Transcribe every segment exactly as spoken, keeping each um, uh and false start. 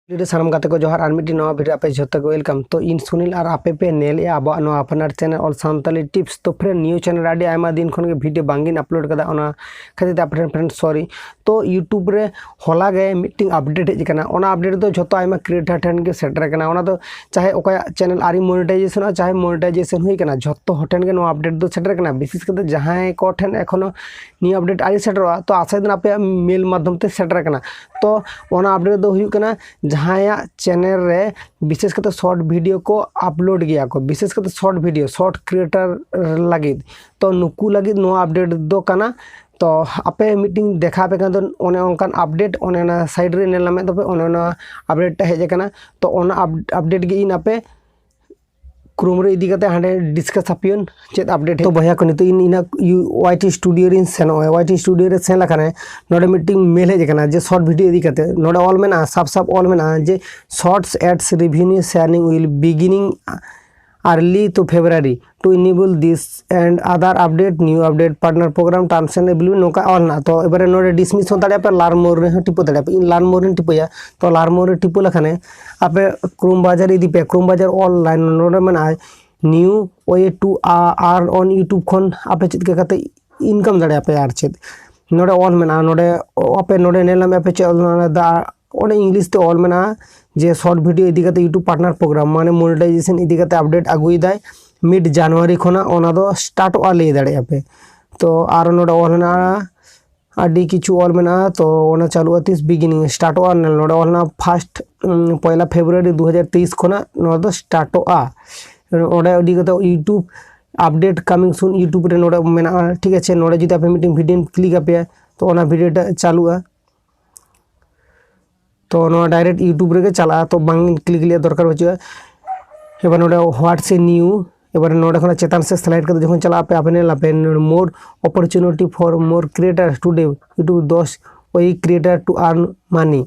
ᱨᱮ ᱥᱟᱱᱟᱢ ᱜᱟᱛᱮ ᱠᱚ ᱡᱚᱦᱟᱨ, ᱟᱨ ᱢᱤᱫᱴᱤᱡ ᱱᱟᱣᱟ ᱵᱷᱤᱰᱤᱭᱳ ᱟᱯᱮ ᱡᱷᱚᱛᱚ ᱠᱚ ᱣᱮᱞᱠᱟᱢ᱾ ᱛᱚ ᱤᱧ ᱥᱩᱱᱤᱞ ᱟᱨ ᱟᱯᱮ ᱯᱮ ᱧᱮᱞᱮᱜᱼᱟ ᱟᱵᱚᱣᱟᱜ ᱱᱚᱣᱟ ᱟᱯᱱᱟᱨ ᱪᱮᱱᱮᱞ ᱚᱞ ᱥᱟᱱᱛᱟᱞᱤ ᱴᱤᱯᱥ᱾ ᱛᱚ ᱯᱷᱨᱮᱱᱰ, ᱱᱤᱭᱩ ᱪᱮᱱᱮᱞ ᱨᱮ ᱟᱹᱰᱤ ᱟᱭᱢᱟ ᱫᱤᱱ ᱠᱷᱚᱱ ᱜᱮ ᱵᱷᱤᱰᱤᱭᱳ ᱵᱟᱝ ᱜᱤᱧ ᱟᱯᱞᱳᱰ ᱠᱟᱫᱟ, ᱚᱱᱟ ᱠᱷᱟᱹᱛᱤᱨ ᱛᱮ ᱟᱯᱮ ᱴᱷᱮᱱ ᱯᱷᱨᱮᱱᱰ ᱥᱚᱨᱤ᱾ ᱛᱚ ᱤᱭᱩᱴᱩᱵᱽ ᱨᱮ ᱦᱚᱞᱟ ᱜᱮ ᱢᱤᱫᱴᱤᱝ ᱟᱯᱰᱮᱴ ᱦᱮᱡ ᱟᱠᱟᱱᱟ, ᱚᱱᱟ ᱟᱯᱰᱮᱴ ᱫᱚ ᱡᱷᱚᱛᱚ ᱟᱭᱢᱟ ᱠᱨᱤᱭᱮᱴᱟᱨ ᱴᱷᱮᱱ ᱜᱮ ᱥᱮᱴᱮᱨ ᱟᱠᱟᱱᱟ᱾ ᱚᱱᱟ ᱫᱚ ᱪᱟᱦᱮ ᱚᱠᱚᱭᱟᱜ ᱪᱮᱱᱮᱞ ᱟᱹᱣᱨᱤ ᱢᱚᱱᱤᱴᱟᱭᱡᱮᱥᱚᱱᱚᱜᱼᱟ, ᱪᱟᱦᱮ ᱢᱚᱱᱤᱴᱟᱭᱡᱮᱥᱚᱱ ᱦᱩᱭ ᱟᱠᱟᱱᱟ, ᱡᱷᱚᱛᱚ ᱦᱚᱲ ᱴᱷᱮᱱ ᱜᱮ ᱱᱚᱣᱟ ᱟᱯᱰᱮᱴ ᱫᱚ ᱥᱮᱴᱮᱨ ᱟᱠᱟᱱᱟ᱾ ᱵᱤᱥᱮᱥ ᱠᱟᱛᱮ ᱡᱟᱦᱟᱸᱭ ᱠᱚ ᱴᱷᱮᱱ ᱮᱠᱷᱚᱱᱳ ᱱᱤᱭᱟᱹ ᱟᱯᱰᱮᱴ ᱟᱹᱣᱨᱤ ᱥᱮᱴᱮᱨᱚᱜᱼᱟ, ᱛᱚ ᱟᱥᱟᱭ ᱫᱟᱹᱧ ᱟᱯᱮᱭᱟᱜ ᱢᱮᱞ ᱢᱟᱫᱽᱫᱷᱚᱢ ᱛᱮ ᱥᱮᱴᱮᱨ ᱟᱠᱟᱱᱟ᱾ ᱛᱚ ᱚᱱᱟ ᱟᱯᱰᱮᱴ ᱫᱚ ᱦᱩᱭᱩᱜ ᱠᱟᱱᱟ ᱡᱟᱦᱟᱸᱭᱟᱜ ᱪᱮᱱᱮᱞ ᱨᱮ ᱵᱤᱥᱮᱥ ᱠᱟᱛᱮ ᱥᱚᱨᱴ ᱵᱷᱤᱰᱤᱭᱳ ᱠᱚ ᱟᱯᱞᱳᱰ ᱜᱮᱭᱟ ᱠᱚ, ᱵᱤᱥᱮᱥ ᱠᱟᱛᱮ ᱥᱚᱨᱴ ᱵᱷᱤᱰᱤᱭᱳ, ᱥᱚᱨᱴ ᱠᱨᱤᱭᱮᱴᱟᱨ ᱞᱟᱹᱜᱤᱫ, ᱛᱚ ᱱᱩᱠᱩ ᱞᱟᱹᱜᱤᱫ ᱱᱚᱣᱟ ᱟᱯᱰᱮᱴ ᱫᱚ ᱠᱟᱱᱟ᱾ ᱛᱚ ᱟᱯᱮ ᱢᱤᱫᱴᱤᱝ ᱫᱮᱠᱷᱟᱣ ᱟᱯᱮ ᱠᱟᱱ ᱫᱚ ᱚᱱᱮ ᱚᱱᱠᱟᱱ ᱟᱯᱰᱮᱴ, ᱚᱱᱮ ᱚᱱᱟ ᱥᱟᱭᱤᱰ ᱨᱮ ᱧᱮᱞ ᱧᱟᱢᱮᱫ ᱫᱚᱯᱮ, ᱚᱱᱮ ᱚᱱᱟ ᱟᱯᱰᱮᱴ ᱦᱮᱡ ᱟᱠᱟᱱᱟ᱾ ᱛᱚ ᱚᱱᱟ ᱟᱯ-, ᱟᱯᱰᱮᱴ ᱜᱮ ᱤᱧ ᱟᱯᱮ ᱠᱨᱳᱢ ᱨᱮ ᱤᱫᱤ ᱠᱟᱛᱮ ᱦᱟᱸᱰᱮ ᱰᱤᱥᱠᱟᱥ ᱟᱯᱮᱭᱟᱹᱧ ᱪᱮᱫ ᱟᱯᱰᱮᱴ᱾ ᱛᱚ ᱵᱚᱭᱦᱟ ᱠᱚ, ᱱᱤᱛᱚᱜ ᱤᱧ ᱤᱧᱟᱹᱜ ᱭᱩ-, ᱣᱟᱭ ᱴᱤ ᱥᱴᱩᱰᱤᱭᱳ ᱨᱤᱧ ᱥᱮᱱᱚᱜᱼᱟ᱾ ᱣᱟᱭ ᱴᱤ ᱥᱴᱩᱰᱤᱭᱳ ᱨᱮ ᱥᱮᱱ ᱞᱮᱠᱷᱟᱱ ᱱᱚᱰᱮ ᱢᱤᱫᱴᱤᱝ ᱢᱮᱞ ᱦᱮᱡ ᱟᱠᱟᱱᱟ ᱡᱮ ᱥᱚᱨᱴ ᱵᱷᱤᱰᱤᱭᱳ ᱤᱫᱤ ᱠᱟᱛᱮ᱾ ᱱᱚᱰᱮ ᱚᱞ ᱢᱮᱱᱟᱜᱼᱟ, ᱥᱟᱯ ᱥᱟᱯ ᱚᱞ ᱢᱮᱱᱟᱜᱼᱟ ᱡᱮ shorts ads revenue sharing will beginning early to February to enable this and other update, new update, partner program, terms and agreement, ᱱᱚᱝᱠᱟ ᱚᱞ ᱢᱮᱱᱟᱜᱼᱟ᱾ ᱛᱚ ᱮᱵᱟᱨᱮ ᱱᱚᱰᱮ ᱰᱤᱥᱢᱤᱥ ᱦᱚᱸ ᱫᱟᱲᱮᱭᱟᱜᱼᱟ ᱯᱮ, ᱞᱟᱨᱱ ᱢᱳᱨ ᱨᱮᱦᱚᱸ ᱴᱤᱯᱟᱹ ᱫᱟᱲᱮᱭᱟᱜᱼᱟ ᱯᱮ᱾ ᱤᱧ ᱞᱟᱨᱱ ᱢᱳᱨ ᱨᱮᱧ ᱴᱤᱯᱟᱹᱭᱟ᱾ ᱛᱚ ᱞᱟᱨᱱ ᱢᱳᱨ ᱨᱮ ᱴᱤᱯᱟᱹ ᱞᱮᱠᱷᱟᱱ ᱟᱯᱮ ᱠᱨᱳᱢ ᱵᱨᱟᱣᱡᱟᱨ ᱤᱫᱤ ᱯᱮ, ᱠᱨᱳᱢ ᱵᱨᱟᱣᱡᱟᱨ ᱚᱞ ᱞᱮᱠᱷᱟᱱ ᱱᱚᱰᱮ ᱢᱮᱱᱟᱜᱼᱟ new way to earn on YouTube ᱠᱷᱚᱱ ᱟᱯᱮ ᱪᱮᱫ ᱞᱮᱠᱟ ᱠᱟᱛᱮ ᱤᱱᱠᱟᱢ ᱫᱟᱲᱮᱭᱟᱜᱼᱟ ᱯᱮ ᱟᱨ ᱪᱮᱫ᱾ ᱱᱚᱰᱮ ᱚᱞ ᱢᱮᱱᱟᱜᱼᱟ, ᱱᱚᱰᱮ ᱟᱯᱮ ᱱᱚᱰᱮ ᱧᱮᱞ ᱧᱟᱢᱮᱫ ᱯᱮ ᱪᱮᱫ ᱚᱞ ᱢᱮᱱᱟᱜᱼᱟ, ᱫᱟ-, ᱚᱸᱰᱮ ᱤᱝᱞᱤᱥ ᱛᱮ ᱚᱞ ᱢᱮᱱᱟᱜᱼᱟ ᱡᱮ ᱥᱚᱨᱴ ᱵᱷᱤᱰᱤᱭᱳ ᱤᱫᱤ ᱠᱟᱛᱮ YouTube partner program, ᱢᱟᱱᱮ ᱢᱚᱱᱤᱴᱟᱭᱡᱮᱥᱚᱱ ᱤᱫᱤ ᱠᱟᱛᱮ ᱟᱯᱰᱮᱴ ᱟᱹᱜᱩᱭᱮᱫᱟᱭ, ᱢᱤᱰ ᱡᱟᱱᱩᱣᱟᱨᱤ ᱠᱷᱚᱱᱟᱜ ᱚᱱᱟ ᱫᱚ ᱥᱴᱟᱨᱴᱚᱜᱼᱟ ᱞᱟᱹᱭ ᱫᱟᱲᱮᱭᱟᱜᱼᱟ ᱯᱮ᱾ ᱛᱚ ᱟᱨ ᱱᱚᱰᱮ ᱚᱞ ᱢᱮᱱᱟᱜᱼᱟ, ᱟᱹᱰᱤ ᱠᱤᱪᱷᱩ ᱚᱞ ᱢᱮᱱᱟᱜᱼᱟ᱾ ᱛᱚ ᱚᱱᱟ ᱪᱟᱹᱞᱩᱜᱼᱟ ᱛᱤᱥ, ᱵᱤᱜᱤᱱᱤᱝ ᱥᱴᱟᱨᱴᱚᱜᱼᱟ, ᱱᱚᱰᱮ ᱚᱞ ᱢᱮᱱᱟᱜᱼᱟ ᱯᱷᱟᱥᱴ, ᱩᱢ, ᱯᱚᱭᱞᱟ ᱯᱷᱮᱵᱽᱨᱩᱣᱟᱨᱤ ᱫᱩ ᱦᱟᱡᱟᱨ ᱛᱮᱭᱤᱥ ᱠᱷᱚᱱᱟᱜ ᱱᱚᱣᱟ ᱫᱚ ᱥᱴᱟᱨᱴᱚᱜᱼᱟ᱾ ᱚᱸᱰᱮ ᱤᱫᱤ ᱠᱟᱛᱮ YouTube update coming soon YouTube ᱨᱮ ᱱᱚᱰᱮ ᱢᱮᱱᱟᱜᱼᱟ, ᱴᱷᱤᱠ ᱟᱪᱷᱮ᱾ ᱱᱚᱰᱮ ᱡᱩᱫᱤ ᱟᱯᱮ ᱢᱤᱫᱴᱮᱱ ᱵᱷᱤᱰᱤᱭᱳᱢ ᱠᱞᱤᱠ ᱟᱯᱮᱭᱟ, ᱛᱚ ᱚᱱᱟ ᱵᱷᱤᱰᱤᱭᱳ ᱴᱟᱜ ᱪᱟᱹᱞᱩᱜᱼᱟ᱾ ᱛᱚ ᱱᱚᱣᱟ ᱰᱟᱭᱨᱮᱠᱴ YouTube ᱨᱮᱜᱮ ᱪᱟᱞᱟᱜᱼᱟ, ᱛᱚ ᱵᱟᱝ ᱠᱞᱤᱠ ᱨᱮᱭᱟᱜ ᱫᱚᱨᱠᱟᱨ ᱵᱟᱹᱪᱩᱜᱼᱟ᱾ ᱮᱵᱟᱨ ᱱᱚᱰᱮ what's a new, ᱮᱵᱟᱨ ᱱᱚᱰᱮ ᱠᱷᱚᱱᱟᱜ ᱪᱮᱛᱟᱱ ᱥᱮᱫ ᱥᱞᱟᱭᱤᱰ ᱠᱟᱛᱮ ᱡᱚᱠᱷᱚᱱ ᱪᱟᱞᱟᱜ ᱟᱯᱮ, ᱟᱯᱮ ᱧᱮᱞ ᱟᱯᱮ more opportunity for more creators today, YouTube ᱫᱚᱥ way creator to earn money,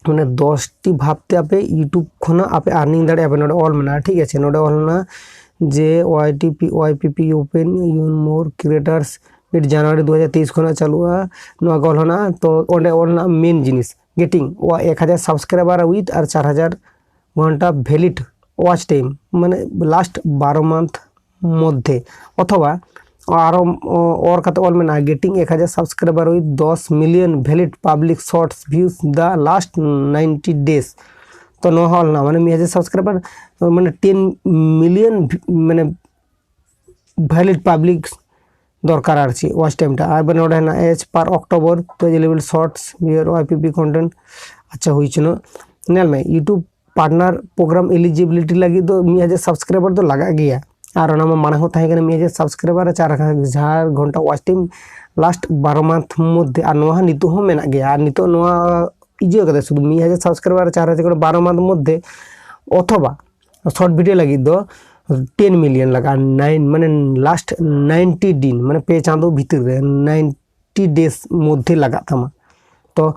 ᱢᱟᱱᱮ ᱫᱚᱥᱴᱤ ᱵᱷᱟᱵᱽ ᱛᱮ ᱟᱯᱮ YouTube ᱠᱷᱚᱱᱟᱜ ᱟᱯᱮ earning ᱫᱟᱲᱮᱭᱟᱜᱼᱟ ᱯᱮ᱾ ᱱᱚᱰᱮ ᱚᱞ ᱢᱮᱱᱟᱜᱼᱟ, ᱴᱷᱤᱠ ᱟᱪᱷᱮ, ᱱᱚᱰᱮ ᱚᱞ ᱢᱮᱱᱟᱜᱼᱟ ᱡᱮ Y T P, Y P P open you more creators, mid ᱡᱟᱱᱩᱣᱟᱨᱤ ᱫᱩ ᱦᱟᱡᱟᱨ ᱛᱮᱭᱤᱥ ᱠᱷᱚᱱᱟᱜ ᱪᱟᱹᱞᱩᱜᱼᱟ, ᱱᱚᱣᱟ ᱜᱮ ᱚᱞ ᱢᱮᱱᱟᱜᱼᱟ᱾ ᱛᱚ ᱚᱸᱰᱮ ᱚᱞ ᱢᱮᱱᱟᱜᱼᱟ ᱢᱮᱱ ᱡᱤᱱᱤᱥ, getting ᱮᱠ ᱦᱟᱡᱟᱨ subscriber with ᱟᱨ ᱪᱟᱨ ᱦᱟᱡᱟᱨ ᱜᱷᱚᱱᱴᱟ valid watch time, ᱢᱟᱱᱮ last ᱵᱟᱨᱚ month ᱢᱚᱫᱽᱫᱷᱮ, ᱚᱛᱷᱚᱵᱟ ᱟᱨᱚ ᱚ-, ᱚᱨ ᱠᱟᱛᱮ ᱚᱞ ᱢᱮᱱᱟᱜᱼᱟ, getting ᱮᱠ ᱦᱟᱡᱟᱨ subscriber with ᱫᱚᱥ million valid public shorts views the last ninety days᱾ ᱛᱚ ᱱᱚᱣᱟ ᱦᱚᱸ ᱚᱞ ᱢᱮᱱᱟᱜᱼᱟ, ᱢᱟᱱᱮ ᱢᱤᱫ ᱦᱟᱡᱟᱨ subscriber, ᱢᱟᱱᱮ ten million ᱢᱟᱱᱮ valid public ᱫᱚᱨᱠᱟᱨ ᱟᱨ ᱪᱮᱫ watch time ᱴᱟ᱾ ᱟᱨ ᱱᱚᱰᱮ ᱦᱮᱱᱟᱜᱼᱟ as per October ᱛᱚ eligible shorts viewer Y P P content᱾ ᱟᱪᱪᱷᱟ, ᱦᱩᱭ ᱦᱚᱪᱚᱱᱚᱜ᱾ ᱧᱮᱞ ᱢᱮ, YouTube partner program eligibility ᱞᱟᱹᱜᱤᱫ ᱫᱚ ᱢᱤᱫ ᱦᱟᱡᱟᱨ subscriber ᱫᱚ ᱞᱟᱜᱟᱜ ᱜᱮᱭᱟ, ᱟᱨ ᱚᱱᱟ ᱢᱟ ᱢᱟᱲᱟᱝ ᱦᱚᱸ ᱛᱟᱦᱮᱸ ᱠᱟᱱᱟ ᱢᱤᱫ ᱦᱟᱡᱟᱨ subscriber ᱟᱨ ᱪᱟᱨ ᱦᱟᱡᱟᱨ ᱜᱷᱚᱱᱴᱟ watch time last ᱵᱟᱨᱚ month ᱢᱚᱫᱽᱫᱷᱮ, ᱟᱨ ᱱᱚᱣᱟ ᱦᱚᱸ ᱱᱤᱛᱚᱜ ᱦᱚᱸ ᱢᱮᱱᱟᱜ ᱜᱮᱭᱟ᱾ ᱟᱨ ᱱᱤᱛᱚᱜ ᱱᱚᱣᱟ ᱤᱭᱟᱹ ᱠᱟᱫᱟ ᱥᱩᱫᱷᱩ ᱢᱤᱫ ᱦᱟᱡᱟᱨ subscriber ᱟᱨ ᱪᱟᱨ ᱦᱟᱡᱟᱨ ᱜᱷᱚᱱᱴᱟ ᱵᱟᱨᱚ month ᱢᱚᱫᱽᱫᱷᱮ, ᱚᱛᱷᱚᱵᱟ short video ᱞᱟᱹᱜᱤᱫ ᱫᱚ ten million ᱞᱟᱜᱟᱜᱼᱟ, nine ᱢᱟᱱᱮ last ninety ᱫᱤᱱ, ᱢᱟᱱᱮ ᱯᱮ ᱪᱟᱸᱫᱳ ᱵᱷᱤᱛᱤᱨ ᱨᱮ ninety days ᱢᱚᱫᱽᱫᱷᱮ ᱞᱟᱜᱟᱜ ᱛᱟᱢᱟ᱾ ᱛᱚ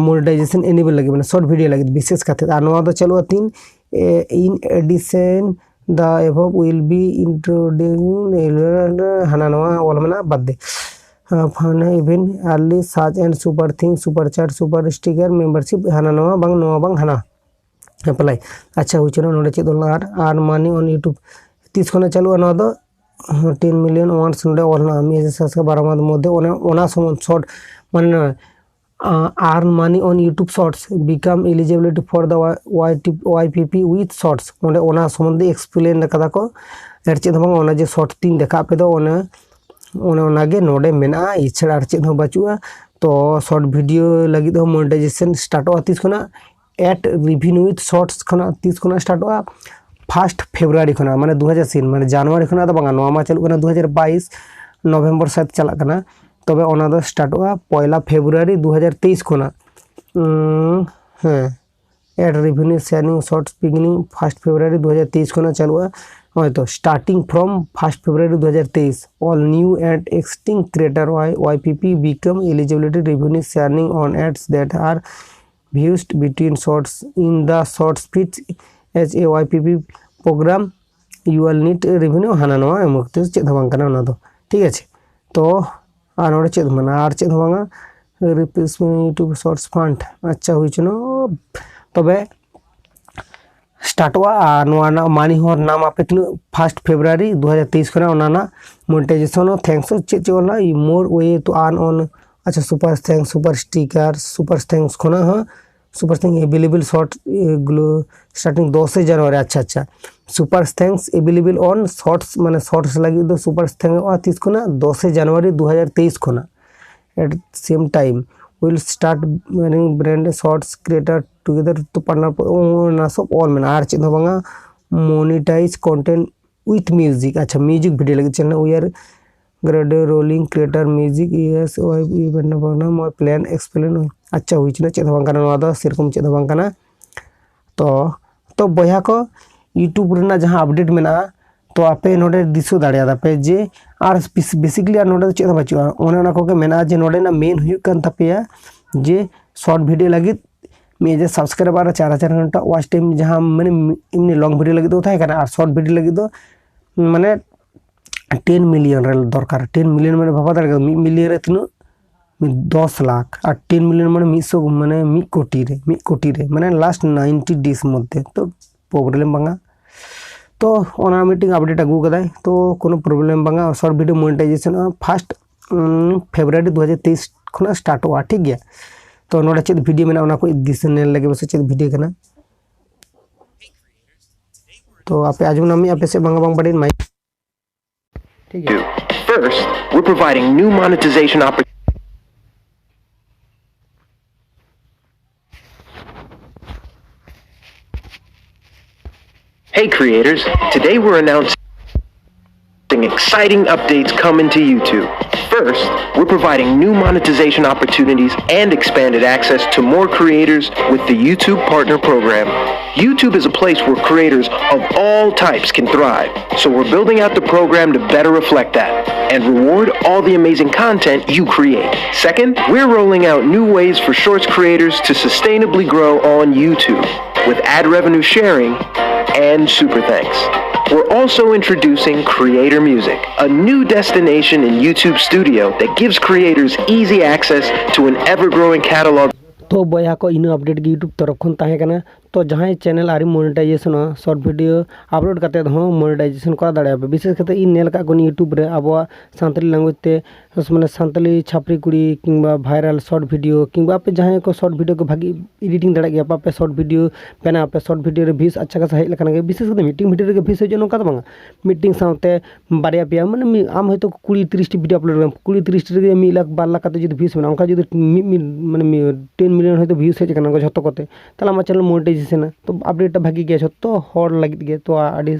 monetization enable ᱞᱟᱹᱜᱤᱫ, ᱢᱟᱱᱮ short video ᱞᱟᱹᱜᱤᱫ ᱵᱤᱥᱮᱥ ᱠᱟᱛᱮ᱾ ᱟᱨ ᱱᱚᱣᱟ ᱫᱚ ᱪᱟᱹᱞᱩᱜᱼᱟ ᱛᱤᱱ, in addition the above will be introduced, ᱦᱟᱱᱟ ᱱᱚᱣᱟ ᱚᱞ ᱢᱮᱱᱟᱜᱼᱟ ᱵᱟᱫ ᱫᱮ᱾ ᱯᱷᱟᱱ ᱤᱵᱷᱮᱱ early search and super thing super chat super sticker membership ᱦᱟᱱᱟ ᱱᱚᱣᱟ ᱵᱟᱝ ᱱᱚᱣᱟ ᱵᱟᱝ ᱦᱟᱱᱟ ᱮᱯᱞᱟᱭ᱾ ᱟᱪᱪᱷᱟ, ᱦᱩᱭ ᱪᱚᱱᱟ, ᱱᱚᱰᱮ ᱪᱮᱫ ᱚᱞ ᱟᱨ earn money on YouTube ᱛᱤᱥ ᱠᱷᱚᱱᱟᱜ ᱪᱟᱹᱞᱩᱜᱼᱟ? ᱱᱚᱣᱟ ᱫᱚ ten million once ᱱᱚᱰᱮ ᱚᱞ ᱦᱮᱱᱟᱜᱼᱟ, ᱢᱤᱫ ᱦᱟᱡᱟᱨ ᱥᱟᱛᱥᱚ ᱵᱟᱨᱚ ᱢᱟᱫ ᱢᱚᱫᱽᱫᱷᱮ ᱚᱱᱮ ᱚᱱᱟ ᱥᱚᱢᱚᱭ short ᱢᱟᱱᱮ earn money on YouTube shorts become eligibility for the Y T Y P P with shorts, ᱚᱸᱰᱮ ᱚᱱᱟ ᱥᱚᱢᱚᱱᱫᱷᱮ explain ᱠᱟᱫᱟ ᱠᱚ᱾ ᱟᱨ ᱪᱮᱫ ᱦᱚᱸ ᱵᱟᱝ, ᱚᱱᱟ ᱡᱮ short ᱛᱤᱧ ᱫᱮᱠᱷᱟᱣ ᱟᱯᱮ ᱫᱚ ᱚᱱᱮ ᱚᱱᱮ ᱚᱱᱟᱜᱮ ᱱᱚᱰᱮ ᱢᱮᱱᱟᱜᱼᱟ, ᱮᱪᱷᱟᱲᱟ ᱟᱨ ᱪᱮᱫ ᱦᱚᱸ ᱵᱟᱹᱪᱩᱜᱼᱟ᱾ ᱛᱚ short video ᱞᱟᱹᱜᱤᱫ ᱦᱚᱸ monetization startᱚᱜᱼᱟ ᱛᱤᱥ ᱠᱷᱚᱱᱟᱜ? At revenue with shorts ᱠᱷᱚᱱᱟᱜ ᱛᱤᱥ ᱠᱷᱚᱱᱟᱜ startᱚᱜᱼᱟ? first February ᱠᱷᱚᱱᱟᱜ, ᱢᱟᱱᱮ ᱫᱩ ᱦᱟᱡᱟᱨ ᱥᱤᱱ, ᱢᱟᱱᱮ ᱡᱟᱱᱩᱣᱟᱨᱤ ᱠᱷᱚᱱᱟᱜ ᱫᱚ ᱵᱟᱝᱟ, ᱱᱚᱣᱟ ᱢᱟ ᱪᱟᱹᱞᱩᱜ ᱠᱟᱱᱟ ᱫᱩ ᱦᱟᱡᱟᱨ ᱵᱟᱭᱤᱥ November ᱥᱮᱫ ᱪᱟᱞᱟᱜ ᱠᱟᱱᱟ᱾ ᱛᱚᱵᱮ ᱚᱱᱟ ᱫᱚ startᱚᱜᱼᱟ ᱯᱚᱭᱞᱟ February ᱫᱩ ᱦᱟᱡᱟᱨ ᱛᱮᱭᱤᱥ ᱠᱷᱚᱱᱟᱜ᱾ ᱩᱸ, ᱦᱮᱸ, at revenue sharing shorts beginning first February ᱫᱩ ᱦᱟᱡᱟᱨ ᱛᱮᱭᱤᱥ ᱠᱷᱚᱱᱟᱜ ᱪᱟᱹᱞᱩᱜᱼᱟ᱾ ᱦᱳᱭ ᱛᱚ, starting from first February ᱫᱩ ᱦᱟᱡᱟᱨ ᱛᱮᱭᱤᱥ, all new and existing creator Y Y P P become eligibility revenue sharing on ads that are viewed between shorts in the shorts feeds as a Y P P program, you will need revenue ᱦᱟᱱᱟ ᱱᱚᱣᱟ ᱮᱢ ᱚᱠᱛᱮ ᱪᱮᱫ ᱦᱚᱸ ᱵᱟᱝ ᱠᱟᱱᱟ ᱚᱱᱟ ᱫᱚ, ᱴᱷᱤᱠ ᱟᱪᱷᱮ᱾ ᱛᱚ ᱟᱨ ᱱᱚᱰᱮ ᱪᱮᱫ ᱦᱚᱸ ᱵᱟᱝᱟ, ᱟᱨ ᱪᱮᱫ ᱦᱚᱸ ᱵᱟᱝᱟ᱾ ᱨᱤᱯᱞᱮᱥᱢᱮᱱᱴ YouTube Shorts font, ᱟᱪᱪᱷᱟ, ᱦᱩᱭ ᱦᱚᱪᱚᱱᱟ᱾ ᱛᱚᱵᱮ ᱥᱴᱟᱨᱴᱚᱜᱼᱟ᱾ ᱟᱨ ᱱᱚᱣᱟ ᱨᱮᱱᱟᱜ ᱢᱟᱹᱱᱤ ᱦᱚᱸ ᱱᱟᱢ ᱟᱯᱮ ᱛᱤᱱᱟᱹᱜ first February ᱫᱩ ᱦᱟᱡᱟᱨ ᱛᱮᱭᱤᱥ ᱠᱷᱚᱱᱟᱜ ᱚᱱᱟ ᱨᱮᱱᱟᱜ ᱢᱚᱱᱤᱴᱟᱭᱡᱮᱥᱚᱱ ᱦᱚᱸ, thanks ᱦᱚᱸ ᱪᱮᱫ ᱪᱮᱫ ᱚᱞᱟ, more way to earn on, ᱟᱪᱪᱷᱟ, super thanks, super sticker, super thanks ᱠᱷᱚᱱᱟᱜ ᱦᱚᱸ, super thanks available short, ᱮᱜᱩᱞᱳ starting ᱫᱚᱥᱮ ᱡᱟᱱᱩᱣᱟᱨᱤ, ᱟᱪᱪᱷᱟ, ᱟᱪᱪᱷᱟ, super thanks available on shorts, ᱢᱟᱱᱮ shorts ᱞᱟᱹᱜᱤᱫ ᱫᱚ super thanks ᱚᱜᱼᱟ ᱛᱤᱥ ᱠᱷᱚᱱᱟᱜ? ᱫᱚᱥᱮ ᱡᱟᱱᱩᱣᱟᱨᱤ ᱫᱩ ᱦᱟᱡᱟᱨ ᱛᱮᱭᱤᱥ ᱠᱷᱚᱱᱟᱜ᱾ At same time, we'll start running brand shorts creator together to partner, ᱚᱱᱟ ᱥᱚᱵ ᱚᱞ ᱢᱮᱱᱟᱜᱼᱟ, ᱟᱨ ᱪᱮᱫ ᱦᱚᱸ ᱵᱟᱝᱟ᱾ Monetize content with music, ᱟᱪᱪᱷᱟ, music video ᱞᱟᱹᱜᱤᱫ channel, we are gradually rolling creator music, yes, ᱳᱭ ᱤᱵᱷᱮᱱᱴ ᱵᱟᱝᱟ, ᱢᱚᱭ plan explain, ᱟᱪᱪᱷᱟ, ᱦᱩᱭ ᱪᱮᱫ ᱦᱚᱸ ᱵᱟᱝ ᱠᱟᱱᱟ, ᱱᱚᱣᱟ ᱫᱚ ᱥᱮᱨᱚᱠᱚᱢ ᱪᱮᱫ ᱦᱚᱸ ᱵᱟᱝ ᱠᱟᱱᱟ᱾ ᱛᱚ, ᱛᱚ ᱵᱚᱭᱦᱟ ᱠᱚ, YouTube ᱨᱮᱱᱟᱜ ᱡᱟᱦᱟᱸ ᱟᱯᱰᱮᱴ ᱢᱮᱱᱟᱜᱼᱟ, ᱛᱚ ᱟᱯᱮ ᱱᱚᱰᱮ ᱫᱤᱥᱟᱹ ᱫᱟᱲᱮᱭᱟᱫᱟ ᱯᱮ ᱡᱮ ᱟᱨ ᱵᱮᱥᱤᱠᱞᱤ ᱟᱨ ᱱᱚᱰᱮ ᱫᱚ ᱪᱮᱫ ᱦᱚᱸ ᱵᱟᱹᱪᱩᱜᱼᱟ᱾ ᱚᱱᱮ ᱚᱱᱟ ᱠᱚᱜᱮ ᱢᱮᱱᱟᱜᱼᱟ ᱡᱮ ᱱᱚᱰᱮᱱᱟᱜ ᱢᱮᱱ ᱦᱩᱭᱩᱜ ᱠᱟᱱ ᱛᱟᱯᱮᱭᱟ ᱡᱮ ᱥᱚᱨᱴ ᱵᱷᱤᱰᱤᱭᱳ ᱞᱟᱹᱜᱤᱫ ᱢᱤᱫ ᱦᱟᱡᱟᱨ ᱥᱟᱵᱥᱠᱨᱟᱭᱵᱟᱨ ᱟᱨ ᱪᱟᱨ ᱦᱟᱡᱟᱨ ᱜᱷᱚᱱᱴᱟ ᱣᱟᱪ ᱴᱟᱭᱤᱢ, ᱡᱟᱦᱟᱸ ᱢᱟᱱᱮ ᱮᱢᱱᱤ ᱞᱚᱝ ᱵᱷᱤᱰᱤᱭᱳ ᱞᱟᱹᱜᱤᱫ ᱫᱚ ᱛᱟᱦᱮᱸ ᱠᱟᱱᱟ, ᱟᱨ ᱥᱚᱨᱴ ᱵᱷᱤᱰᱤᱭᱳ ᱞᱟᱹᱜᱤᱫ ᱫᱚ ᱢᱟᱱᱮ ᱴᱮᱱ ᱢᱤᱞᱤᱭᱚᱱ ᱨᱮ ᱫᱚᱨᱠᱟᱨ᱾ ᱴᱮᱱ ᱢᱤᱞᱤᱭᱚᱱ ᱢᱟᱱᱮ ᱵᱷᱟᱵᱟ ᱫᱟᱲᱮ ᱠᱟᱫᱟ, ᱢᱤᱫ ᱢᱤᱞᱤᱭᱚᱱ ᱨᱮ ᱛᱤᱱᱟᱹᱜ? ᱢᱤᱫ ᱫᱚᱥ ᱞᱟᱠᱷ᱾ ᱟᱨ ᱴᱮᱱ ᱢᱤᱞᱤᱭᱚᱱ ᱢᱟᱱᱮ ᱢᱤᱫ ᱥᱚ, ᱢᱟᱱᱮ ᱢᱤᱫ ᱠᱳᱴᱤ ᱨᱮ, ᱢᱤᱫ ᱠᱳᱴᱤ ᱨᱮ, ᱢᱟᱱᱮ last ninety days ᱢᱚᱫᱽᱫᱷᱮ᱾ ᱛᱚ ᱯᱨᱚᱵᱞᱮᱢ ᱵᱟᱝᱟ᱾ ᱛᱚ ᱚᱱᱟ ᱢᱤᱫᱴᱮᱱ ᱟᱯᱰᱮᱴ ᱟᱹᱜᱩ ᱠᱟᱫᱟᱭ, ᱛᱚ ᱠᱳᱱᱳ ᱯᱨᱚᱵᱞᱮᱢ ᱵᱟᱝᱟ᱾ ᱥᱚᱨᱴ ᱵᱷᱤᱰᱤᱭᱳ ᱢᱚᱱᱤᱴᱟᱭᱡᱮᱥᱚᱱᱚᱜᱼᱟ first February ᱫᱩ ᱦᱟᱡᱟᱨ ᱛᱮᱭᱤᱥ ᱠᱷᱚᱱᱟᱜ ᱥᱴᱟᱨᱴᱚᱜᱼᱟ, ᱴᱷᱤᱠ ᱜᱮᱭᱟ᱾ ᱛᱚ ᱱᱚᱰᱮ ᱪᱮᱫ ᱵᱷᱤᱰᱤᱭᱳ ᱢᱮᱱᱟᱜᱼᱟ, ᱚᱱᱟ ᱠᱚ ᱫᱤᱥᱟᱹ ᱧᱮᱞ ᱞᱟᱹᱜᱤᱫ ᱵᱚᱥᱮ ᱪᱮᱫ ᱵᱷᱤᱰᱤᱭᱳ ᱠᱟᱱᱟ᱾ ᱛᱚ ᱟᱯᱮ ᱟᱸᱡᱚᱢ ᱧᱟᱢᱮᱫᱼᱟ ᱯᱮ ᱥᱮ ᱵᱟᱝᱟ, ᱵᱟᱝ ᱵᱟᱰᱟᱭ, ᱢᱟᱭᱤᱠ, ᱴᱷᱤᱠ ᱜᱮᱭᱟ᱾ First, we're providing new monetization opportunities. Hey creators, today we're announcing exciting updates coming to YouTube. First, we're providing new monetization opportunities and expanded access to more creators with the YouTube Partner Program. YouTube is a place where creators of all types can thrive, so we're building out the program to better reflect that and reward all the amazing content you create. Second, we're rolling out new ways for Shorts creators to sustainably grow on YouTube with ad revenue sharing and super thanks. We're also introducing Creator Music, a new destination in YouTube Studio that gives creators easy access to an ever growing catalog. ᱛᱚ ᱵᱚᱭᱦᱟ ᱠᱚ, ᱤᱱᱟᱹ update ᱜᱮ YouTube ᱛᱚᱨᱚᱯ ᱠᱷᱚᱱ ᱛᱟᱦᱮᱸ ᱠᱟᱱᱟ᱾ ᱛᱚ ᱡᱟᱦᱟᱸᱭ ᱪᱮᱱᱮᱞ ᱟᱹᱣᱨᱤ ᱢᱚᱱᱤᱴᱟᱭᱡᱮᱥᱚᱱᱚᱜᱼᱟ, ᱥᱚᱨᱴ ᱵᱷᱤᱰᱤᱭᱳ ᱟᱯᱞᱳᱰ ᱠᱟᱛᱮᱫ ᱦᱚᱸ ᱢᱚᱱᱤᱴᱟᱭᱡᱮᱥᱚᱱ ᱠᱚᱨᱟᱣ ᱫᱟᱲᱮᱭᱟᱜᱼᱟ ᱯᱮ᱾ ᱵᱤᱥᱮᱥ ᱠᱟᱛᱮ ᱤᱧ ᱧᱮᱞ ᱟᱠᱟᱫ ᱠᱚᱣᱟ YouTube ᱨᱮ ᱟᱵᱚᱣᱟᱜ ᱥᱟᱱᱛᱟᱲᱤ ᱞᱮᱝᱜᱩᱭᱮᱡᱽ ᱛᱮ, ᱢᱟᱱᱮ ᱥᱟᱱᱛᱟᱲᱤ ᱪᱷᱟᱯᱨᱤ ᱠᱩᱲᱤ ᱠᱤᱝᱵᱟ ᱵᱷᱟᱭᱨᱟᱞ ᱥᱚᱨᱴ ᱵᱷᱤᱰᱤᱭᱳ ᱠᱤᱝᱵᱟ ᱟᱯᱮ ᱡᱟᱦᱟᱸᱭ ᱠᱚ ᱥᱚᱨᱴ ᱵᱷᱤᱰᱤᱭᱳ ᱠᱚ ᱵᱷᱟᱜᱤ ᱮᱰᱤᱴᱤᱝ ᱫᱟᱲᱮᱭᱟᱜ ᱜᱮᱭᱟ ᱯᱮ, ᱟᱯᱮ ᱥᱚᱨᱴ ᱵᱷᱤᱰᱤᱭᱳ ᱵᱮᱱᱟᱣ ᱯᱮ, ᱥᱚᱨᱴ ᱵᱷᱤᱰᱤᱭᱳ ᱨᱮ ᱵᱷᱤᱭᱩᱥ ᱟᱪᱪᱷᱟ ᱠᱟᱥᱟ ᱦᱮᱡ ᱞᱮᱠᱷᱟᱱ ᱜᱮ, ᱵᱤᱥᱮᱥ ᱠᱟᱛᱮ ᱢᱤᱫᱴᱮᱱ ᱵᱷᱤᱰᱤᱭᱳ ᱨᱮᱜᱮ ᱵᱷᱤᱭᱩᱥ ᱦᱤᱡᱩᱜᱼᱟ ᱱᱚᱝᱠᱟ ᱫᱚ ᱵᱟᱝᱟ, ᱢᱤᱫᱴᱮᱱ ᱥᱟᱶᱛᱮ ᱵᱟᱨᱭᱟ ᱯᱮᱭᱟ, ᱢᱟᱱᱮ ᱢᱤᱫ, ᱟᱢ ᱦᱚᱭᱛᱳ ᱠᱩᱲᱤ ᱛᱤᱨᱤᱥᱴᱤ ᱵᱷᱤᱰᱤᱭᱳ ᱟᱯᱞᱳᱰ ᱠᱮᱫᱟᱢ, ᱠᱩᱲᱤ ᱛᱤᱨᱤᱥᱴᱤ ᱨᱮᱜᱮ ᱢᱤᱫ ᱞᱟᱠᱷ ᱵᱟᱨ ᱞᱟᱠᱷ ᱠᱟᱛᱮ ᱡᱩᱫᱤ ᱵᱷᱤᱭᱩᱥ ᱢᱮᱱᱟᱜᱼᱟ, ᱚᱱᱠᱟ ᱡᱩᱫᱤ ᱢᱤᱫ ᱢᱤᱫ ᱢᱟᱱᱮ ᱢᱤᱫ ᱴᱮᱱ ᱢᱤᱞᱤᱭᱚᱱ ᱦᱚᱭᱛᱳ ᱵᱷᱤᱭᱩᱥ ᱦᱮᱡ ᱟᱠᱟᱱᱟ ᱡᱷᱚᱛᱚ ᱠᱚᱛᱮ, ᱛᱟᱦᱚᱞᱮ ᱟᱢᱟᱜ ᱪᱮᱱᱮᱞ ᱢᱚᱱᱤᱴᱟᱭᱡᱮᱥᱚᱱᱟ, ᱛᱚ ᱟᱯᱰᱮᱴ ᱵᱷᱟᱜᱤ ᱜᱮᱭᱟ ᱡᱷᱚᱛᱚ ᱦᱚᱲ ᱞᱟᱹᱜᱤᱫ ᱜᱮ᱾ ᱛᱚ ᱟᱹᱰᱤ